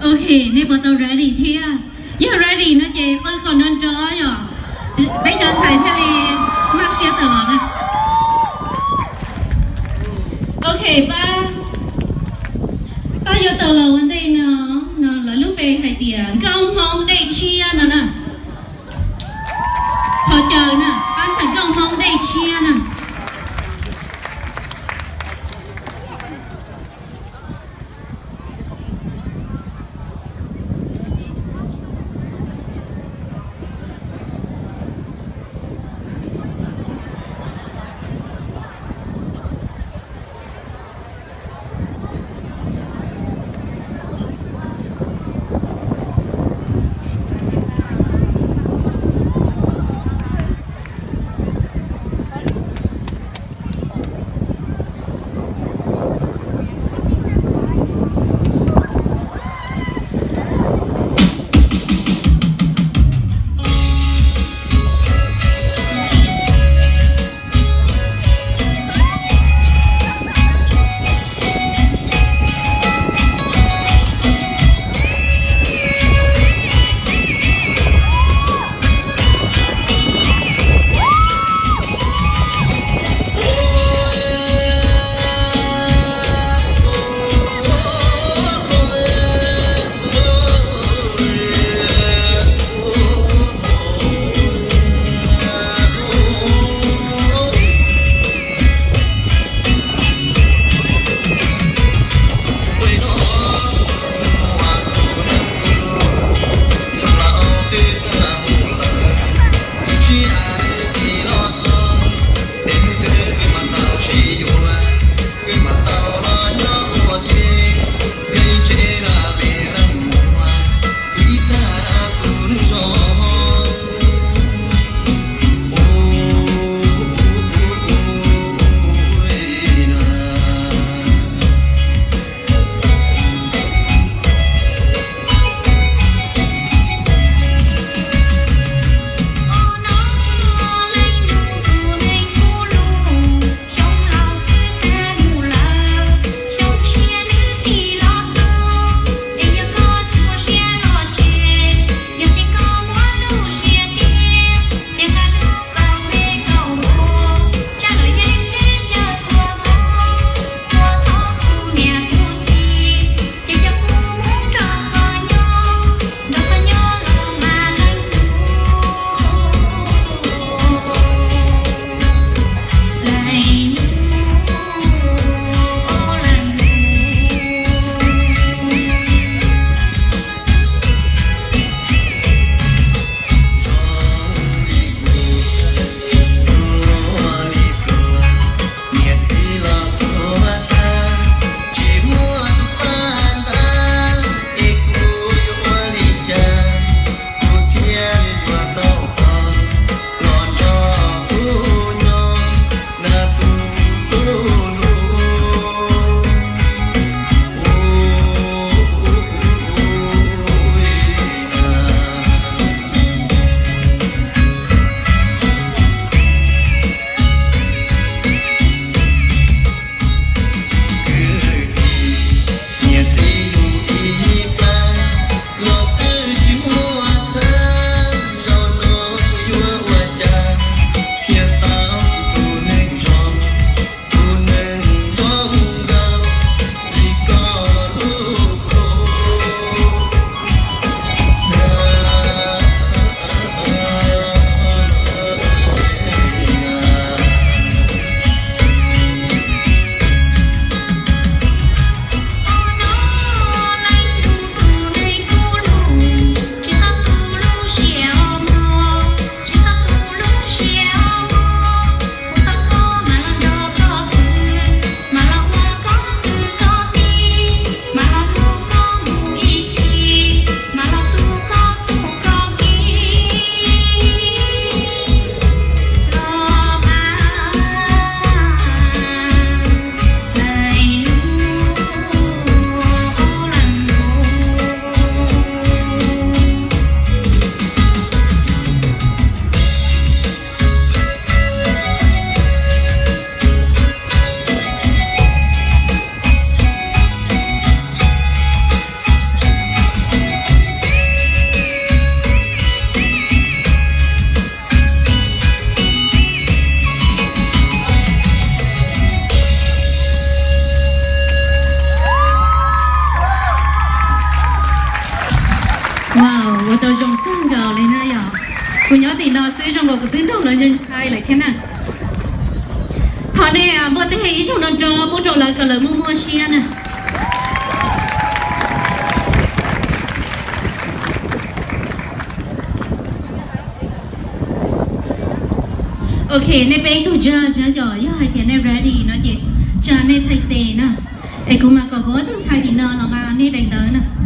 Ok, nej puas tau ready thiab? Yog ready no ces qw kom nrov nrov yom, peb cov ntxhais thiaj li maj siab tawm los na. Ok, pab, pab yuav tawm los ua ntej no, no lawv lub npe hais tias Nkauj Hmoob Dej Tshiab no na. Thov caw na, pab ntxhais Nkauj Hmoob Dej Tshiab na. Xwb zoo nkaus kuv twb nrog lawv ntshai ntshai lawm thiab na. Thov nej muab tej ib zaug no nrog pub rau lawv kom lawv muaj muaj siab na. Ok, nej peb ib tug judge, yog hais tias nej ready no ces tsa nej txhais tes na. Es kuv mam kom kuv ob tug ntxhais tim no los nqa nej daim ntawv na.